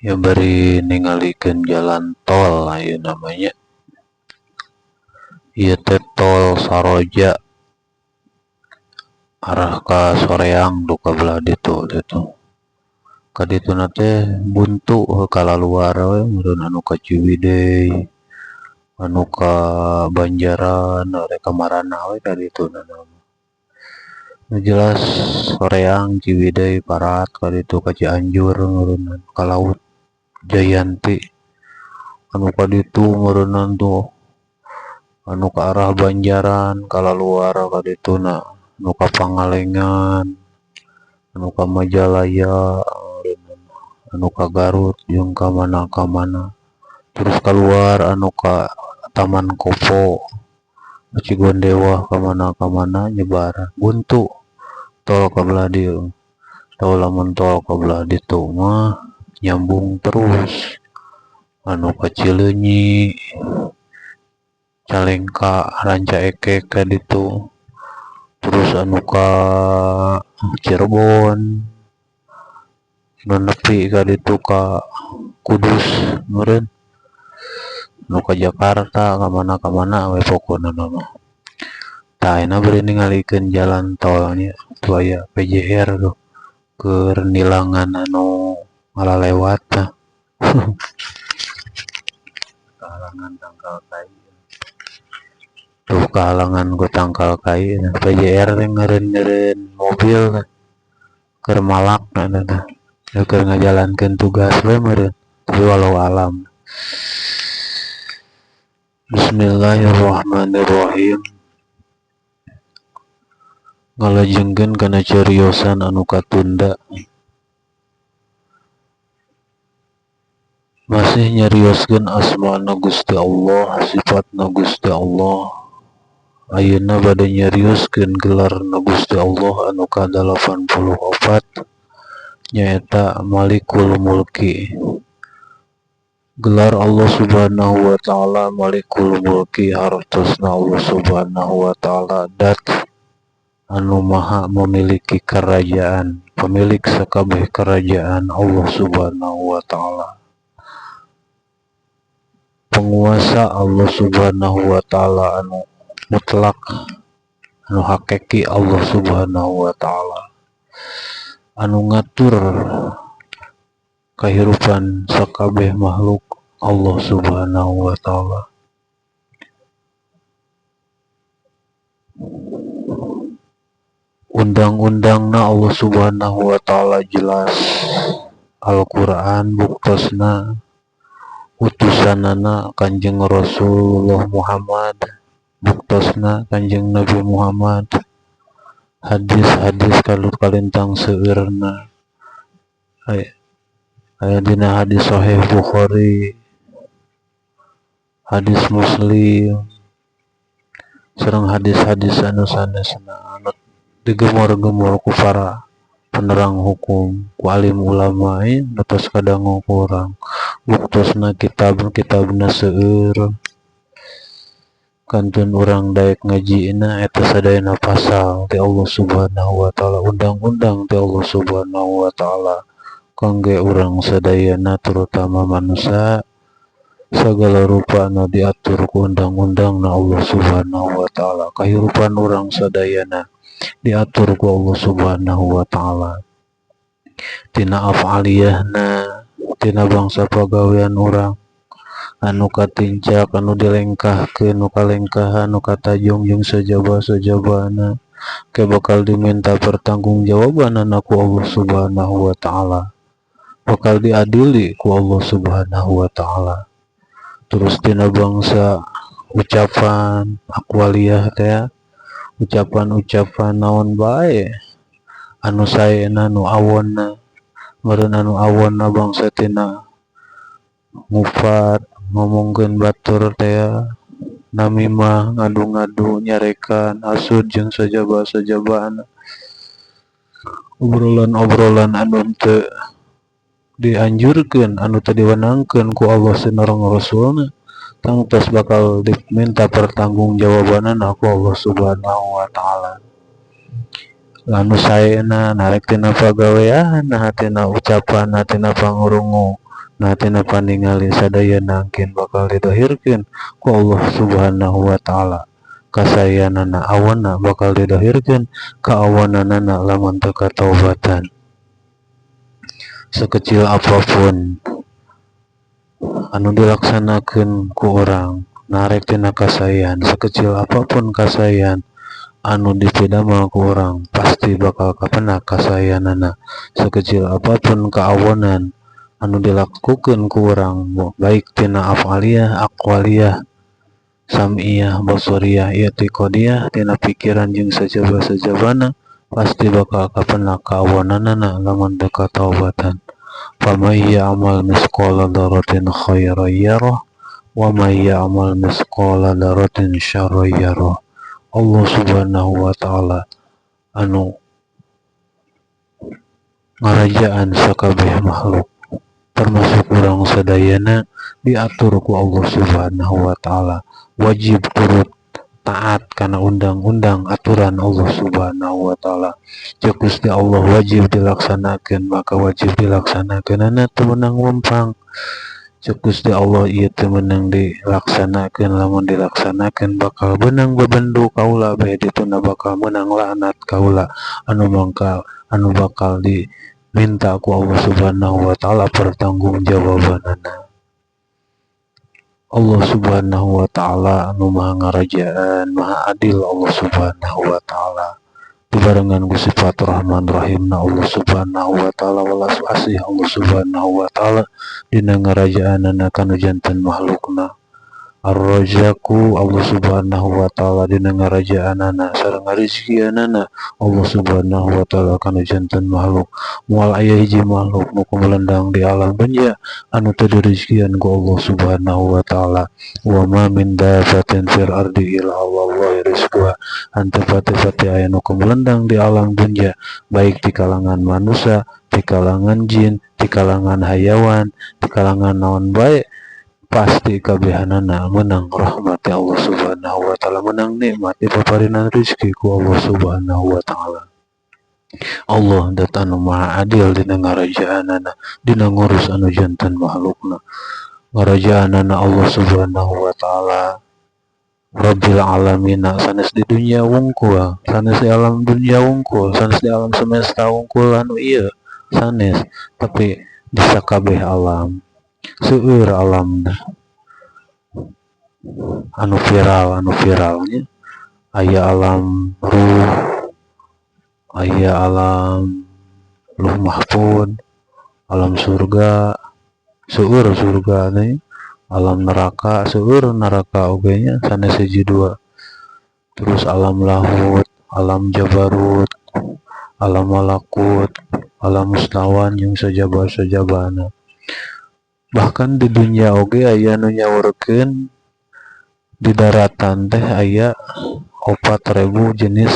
Ya, bari ningalikeun jalan tol ayeuna mah nya. Ieu teh Tol Saroja arah ka Soreang duka belah ditu teh tuh. Ka dituna teh buntu kalaluar we meureun anu ka Ciwidey, anu ka Banjaran, rek ka marana we ka dituna mah. Nu jelas Soreang, Ciwidey, Parat ka ditu ka Cianjur meureunna ka Laut Jayanti. Anu ka ditu meureunna tuh anu ka arah Banjaran kalaluar ka dituna, anu ka Pangalengan, anu ka Majalaya, anu ka Garut jeung ka mana-ka mana. Terus kaluar anu ka Taman Kopo, Cigondewah, ka mana-ka mana nyebar buntu tol ka belah dieu. Tah, lamun tol ka belah ditu mah nyambung terus anu ka Cileunyi, Cicalengka, Rancaekek ka ditu, terus anu ka Cirebon, nu nepi ka ditu ka Kudus meureun, nu ka Jakarta, ka mana-ka mana we pokona mah. Tah, ayeuna bari ningalikeun jalan tol nya, tuh aya PJR tuh keur nilangan anu ngalalewat tah. Kahalangan tangkal kai. Tuh, kahalangan ku tangkal kai. PJR teh ngeureun-ngeureun mobil teh keur malak na teh, keur ngajalankeun tugas we meureun, tapi wallahu alam. Bismillahirrahmanirrahim. Ngalajengkeun kana cariosan anu katunda. Masih nyarioskeun asmana Gusti Allah, sifatna Gusti Allah. Ayeuna bade nyarioskeun gelarna Gusti Allah anu ka-84, nyaeta Malikul Mulki. Gelar Allah Subhanahu wa Ta'ala Malikul Mulki hartosna Allah Subhanahu wa Ta'ala dat anu maha memiliki kerajaan, pemilik sakabeh kerajaan Allah Subhanahu wa Ta'ala. Penguasa Allah Subhanahu wa Ta'ala anu mutlak, anu hakiki Allah Subhanahu wa Ta'ala. Anu ngatur kahirupan sakabeh makhluk Allah Subhanahu wa Ta'ala. Undang-undangna Allah Subhanahu wa Ta'ala jelas. Al-Qur'an buktosna, utusanana Kanjeng Rasulullah Muhammad buktosna Kanjeng Nabi Muhammad, hadis-hadis kalut kalintang seueurna aya aya dina hadis Sahih Bukhari, hadis Muslim, sareng hadis-hadis anu sanesna anu digemor-gemor ku para penerang hukum, ku alim ulama nu tos kadangu ku urang. Buktosna kitab-kitabna seueur kantun urang daek ngajina. Eta sadayana pasal ti Allah Subhanahu wa Ta'ala, undang-undang ti Allah Subhanahu wa Ta'ala kangge urang sadayana, terutama manusia. Segala rupana diatur ku undang-undang na Allah Subhanahu wa Ta'ala. Kahirupan urang sadayana diatur ku Allah Subhanahu wa Ta'ala, tina af'aliyahna, tina bangsa pagawean urang anu katincak, anu dilengkahkeun, nu kalengkahan, nu katajong, jeung sajaba-sajabana ke bakal diminta pertanggungjawabanana ku Allah Subhanahu wa Ta'ala, bakal diadili ku Allah Subhanahu wa Ta'ala. Terus tina bangsa ucapan, aqwaliyah teh, ucapan-ucapan naon bae anu saena, nu awonna meureun, anu awonna bangsa tina ngupat, ngomongkeun batur teh, namimah, ngadu-ngadu, nyarekan, hasud, jeung sajaba-sajabana, obrolan-obrolan anu teu dianjurkeun, anu teu diwenangkeun ku Allah sareng Rasulna, tangtos bakal diminta pertanggungjawabanana ku Allah Subhanahu wa Ta'ala. Anu saena narek tina pagawean, nah tina ucapan, tina pangurungu. Nah, tina paningali sadayana engkin bakal didohirkeun ku Allah Subhanahu wa ta'ala. Kasayanana awana bakal didohirkeun ka awananana lamun teu kataubatan. Sekecil apapun anu dilaksanakeun ku urang narek tina kasayan, sekecil apapun kasayan anu dipidamel ku urang pasti bakal kapenak kasayanana. Sekecil apapun kaawonan anu dilakukeun ku urang baik tina af'aliyah, aqwaliyah, sam'iyah, basariyah, i'tiqadiyah, tina pikiran jeung sajaba-sajabana pasti bakal kapenak kaawonanana lamun teu kataubatan. Faman ya'mal misqala dzarratin khairan yarah wa man ya'mal misqala dzarratin syarran yarah. Allah Subhanahu wa ta'ala anu ngarajaan sakabeh makhluk termasuk urang sadayana diatur ku Allah Subhanahu wa ta'ala, wajib turut taat kana undang-undang aturan Allah Subhanahu wa ta'ala. Ceuk Gusti Allah wajib dilaksanakeun maka wajib dilaksanakeunana, teu meunang lempang. Ceuk Gusti Allah ieu teu meunang dilaksanakeun, lamun dilaksanakeun bakal beunang bebendu kaula, bae dituna bakal meunang laknat kaula anu mangkal anu bakal diminta ku Allah Subhanahu wa ta'ala pertanggungjawabanana. Allah Subhanahu wa ta'ala anu maha ngarajaan, maha adil Allah Subhanahu wa ta'ala, dibarengan ku sifat Rahman Rahimna Allah Subhanahu wa ta'ala, welas asih Allah Subhanahu wa ta'ala dina ngarajaanana kanu janten makhlukna. Ar-Razzaqu Allah Subhanahu wa ta'ala dina ngarajaanana sareng ngarizkianana Allah Subhanahu wa ta'ala kanu janten makhluk. Moal aya hiji makhluk nu kumelendang di alam dunya anu teu dirizkian ku Allah Subhanahu wa ta'ala. Wa ma min dabbatin fil ardi illa 'alallahi rizquha. Henteu pati-pati aya nu kumelendang di alam dunya baik di kalangan manusia, di kalangan jin, di kalangan hayawan, di kalangan naon bae, pasti kabehanana menang rahmat Allah Subhanahu wa ta'ala, menang nikmat dipaparinan rezeki ku Allah Subhanahu wa ta'ala. Allah dat anu maha adil dina ngarajaanana, dina ngurus anu janten makhlukna. Ngarajaanana Allah Subhanahu wa ta'ala Rabbil alamin, sanes di dunia wungkul, sanes di alam dunia wungkul, sanes di alam semesta wungkul anu ieu sanes, tapi di sakabeh alam. Seueur alamna anu viral, anu viralnya aya alam ruh, aya alam luh mahfud, alam surga, seueur surga nih, alam neraka, seueur neraka oge nya, sanes hiji dua. Terus alam lahut, alam jabarut, alam malakut, alam mustawan jeung sajaba-sajabana. Bahkan di dunia oge aya nu nyaurkeun di daratan teh aya 4000 jenis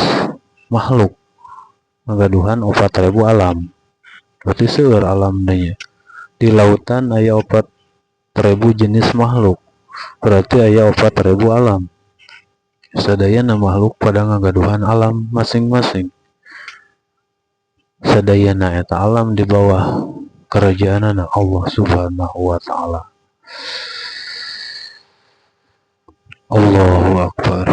makhluk, ngagaduhan 4000 alam, berarti seueur alamna nya. Di lautan aya 4000 jenis makhluk, berarti aya 4000 alam. Sadayana makhluk pada ngagaduhan alam masing-masing. Sadayana eta alam di bawah kerajaanana Allah Subhanahu wa ta'ala. Allahu Akbar.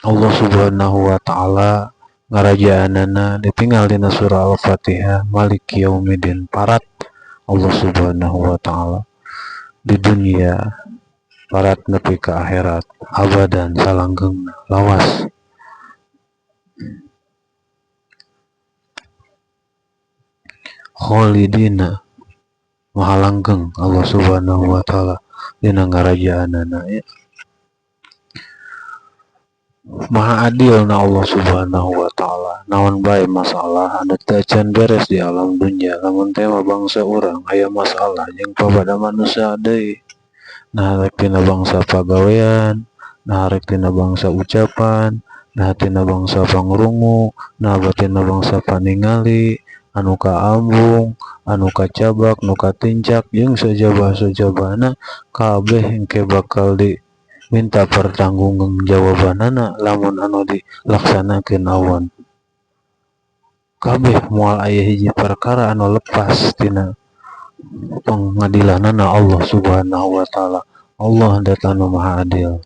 Allah Subhanahu wa ta'ala ngarajaanana ditinggal dina surah Al-Fatihah Maliki Yaumiddin, parat Allah Subhanahu wa ta'ala di dunia, parat nepi ka akhirat, abadan salanggengna lawas. Kholidina maha langgeng Allah Subhanahu wa ta'ala dina ngarajaanana ya. Maha adil na Allah Subhanahu wa ta'ala. Naon bae masalah anu teu acan beres di alam dunya, lamun teh mah bangsa urang aya masalah jeung pabada manusia deui. Nah rek tina bangsa pagawean, nah rek tina bangsa ucapan, nah tina bangsa pangrungu, nah tina bangsa paningali, anu kaambung, anu kacabak, nu katincak jeung sajaba-sajabana kabeh engke bakal diminta pertanggungjawabanana lamun anu dilaksanakeun awon. Kabeh moal aya hiji perkara anu lepas tina Pengadilanana Allah Subhanahu wa taala. Allah dat anu maha adil.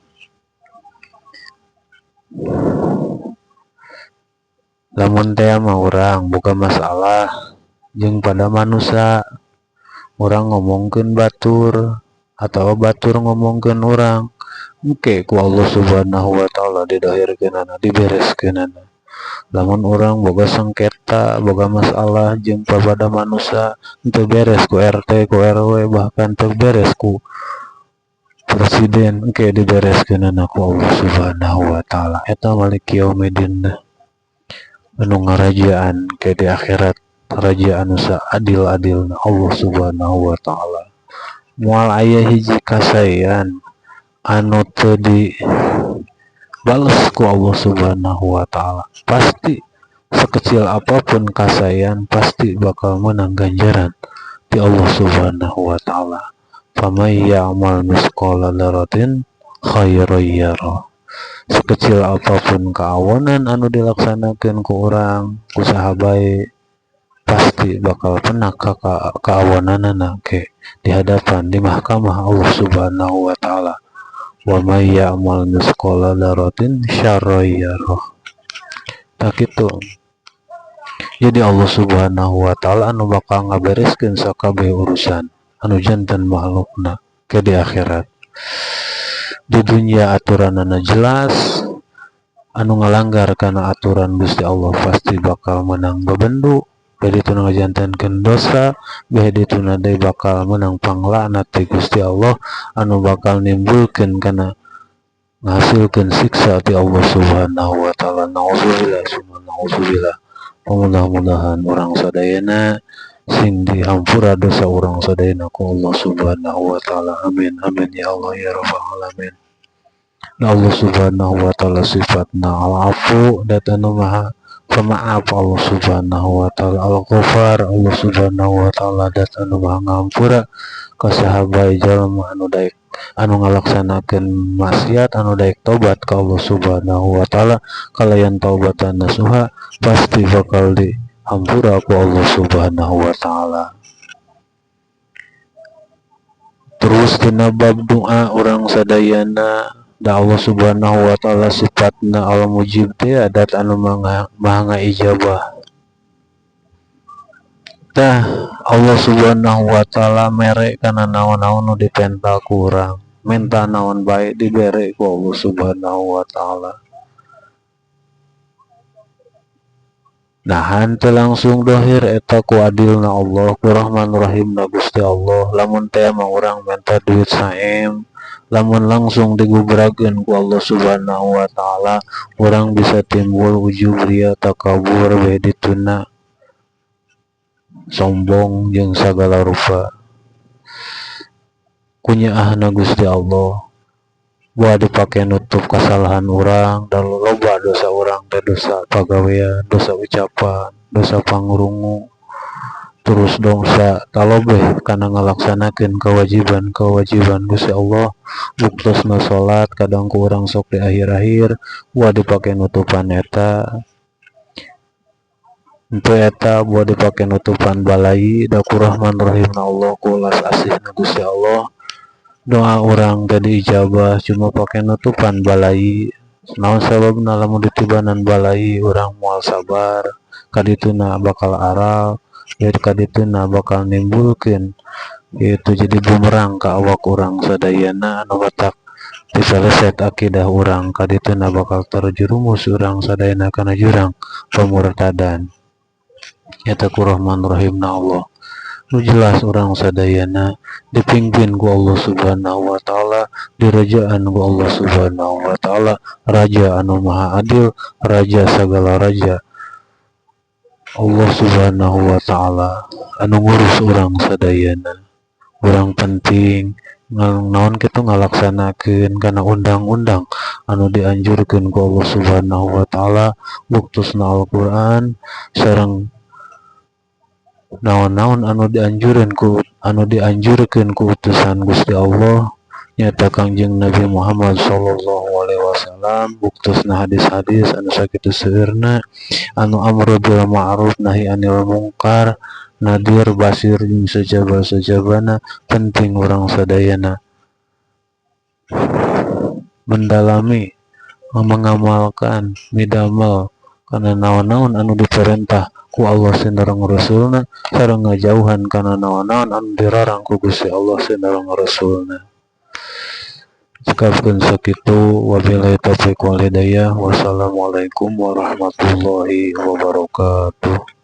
Lamun teh mah urang boga masalah jeung pada manusia, urang ngomongkeun batur atawa batur ngomongkeun urang, engke ku Allah Subhanahu wa taala didohirkeunana, dibereskeunana. Lamun urang boga sengketa, boga masalah jeung papada manusia, teu beres ku RT, ku RW, bahkan teu beres ku presiden, engke dibereskeunana ku Allah Subhanahu wa taala. Eta Maliki Yaumiddin anu ngarajaan ke di akhirat, raja anu saadil-adilna Allah Subhanahu wa taala. Moal aya hiji kasaean anu teu dibales ku Allah Subhanahu wa taala. Pasti sekecil apapun kasaean pasti bakal menang ganjaran di Allah Subhanahu wa taala. Faman ya'mal misqala dzarratin khairan yarah. Sekecil apapun kaawonan anu dilaksanakeun ku urang, ku saha bae, pasti bakal penak ka kaawonanana ke di hadapan di mahkamah Allah Subhanahu wa taala. Wa may ya'mal misqala dzarratin syarran yarah. Tah kitu. Jadi Allah Subhanahu wa taala anu bakal ngabereskeun sakabeh urusan anu janten makhlukna ke di akhirat. Di dunia aturanana jelas, anu ngalanggar kana aturan Gusti Allah pasti bakal menang bebendu, beh dituna ngajantenkeun dosa, beh dituna deui bakal menang panglaknat ti Gusti Allah anu bakal nimbulkeun kana ngahasilkeun siksa ti Allah Subhanahu wa taala. Nauzubillah summa nauzubillah. Mudah-mudahan urang sadayana sing dihampura dosa urang sadayana ku Allah Subhanahu wa taala. Amin amin ya Allah ya rabbal alamin. Allah Subhanahu wa taala sifatna al-afu, dat anu maha pemaaf Allah Subhanahu wa taala, al-ghafar, Allah Subhanahu wa taala dat anu maha ngampura ka saha bae jalma anu daek anu ngalaksanakeun maksiat anu daek tobat ka Allah Subhanahu wa taala kalayan taubatan nasuha, pasti bakal dihampura ku Allah Subhanahu wa taala. Terus dina bab doa urang sadayana da Allah Subhanahu wa taala sifatna al mujib teh, dat anu maha ngaijabah. Tah, Allah Subhanahu wa taala mere kana naon-naon nu dipenta ku urang, menta naon bae dibere ku Allah Subhanahu wa taala. Nah, teu langsung dohir eta ku adilna Allah, ku Rahman Rahimna Gusti Allah. Lamun teh mah urang menta duit saem, lamun langsung digubrakeun ku Allah Subhanahu wa taala, urang bisa timbul ujub, ria, takabur, beh dituna sombong jeung sagala rupa. Kunyaahna Gusti Allah boa dipake nutup kasalahan urang, dan loba dosa urang teh, dosa pagawean, dosa ucapan, dosa pangurungu, terus dosa talobeh kana ngalaksanakeun kewajiban-kewajiban Gusti Allah. Buktosna salat kadang ku urang sok di akhir-akhir, boa dipake nutupan eta. Henteu eta boa dipake nutupan balai, da ku Rahman Rahimna Allah, ku welas asihna Gusti Allah, doa urang teh diijabah cuma pake nutupan balai. Naon sababna? Lamun ditibanan balai urang moal sabar, kadituna bakal aral ya, kadituna bakal nimbulkeun itu jadi bumerang ka awak urang sadayana anu matak dipeleset akidah urang, kadituna bakal terjerumus urang sadayana kana jurang pemurtadan. Eta ku Rahman Rahimna Allah. Nu jelas urang sadayana dipimpin ku Allah Subhanahu wa taala, dirajaan ku Allah Subhanahu wa taala, raja anu maha adil, raja sagala raja, Allah Subhanahu wa taala anu ngurus urang sadayana. Urang penting naon kitu ngalaksanakeun kana undang-undang anu dianjurkeun ku Allah Subhanahu wa taala, buktosna Al-Qur'an sareng naon-naon anu dianjurkeun ku utusan Gusti Allah, nyaeta Kangjeng Nabi Muhammad sallallahu alaihi wasallam, buktosna hadis-hadis anu sakitu seueurna anu amru bil ma'ruf nahi anil mungkar. Nadir, Basir, jeung sajaba-sajabana. Penting urang sadayana mendalami, mengamalkan, midamel kana naon-naon anu diperintah ku Allah sareng Rasulna, sareng ngajauhan kana naon-naon anu dilarang ku Gusti Allah sareng Rasulna. Cekapkeun sakitu, wabillahi taufiq wal hidayah, wassalamualaikum warahmatullahi wabarakatuh.